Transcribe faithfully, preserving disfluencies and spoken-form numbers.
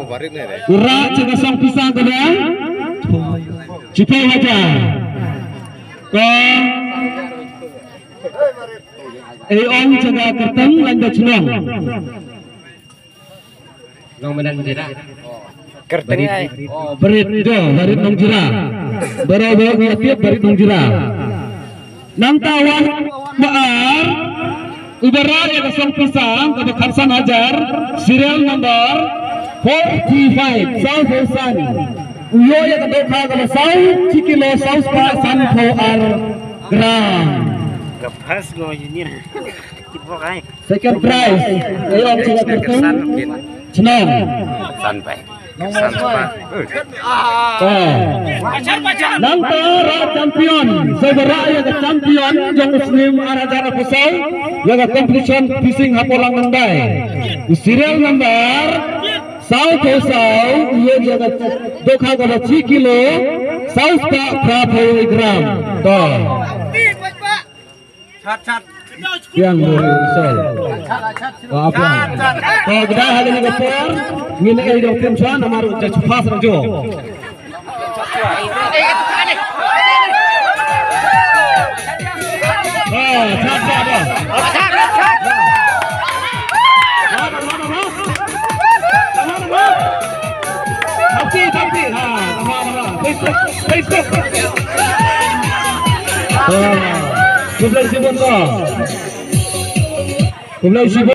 Barit ne re. U rah jaka song pisa kaba shiphew hajar. Ka Eiong jaka kyrteng lane da chnong. Nong Madan Jira. Kyrteng ai. Barit jo, Barit Nongjira. Baroh baroh ngi ïa tip Barit Nongjira. Nangta wan ba ar, uba rah ïa ka song pisa kaba khatsan hajar, serial number four three five, saw phew san. U ïoh ïa ka dohkha kaba saw shi kilo saw spah sanphew ar gram. Ka pas ngo ïa ni. Ki bok ai. Second prize, eh, ong sila kertung. Chnong. San pai. San pai. Oh. Nangta rah champion, sa ba rah ïa ka champion jong u snem ar hajar arphew saw ïa ka competition fishing hapoh Langdangdai. U serial number saw phew saw, u ïoh ïa ka dohkha kaba shi kilo saw spah phraphew gram. To. Piang Buri Sol. Wa piang. To, kdai ha kane ka por ngin ai dong tim shuwa namar u ja chupa sra jo. Oh, chat, chat, chat. Tapi, tapi. Ha, Facebook, Facebook. Ah, khublei shibun to. Khublei shibun.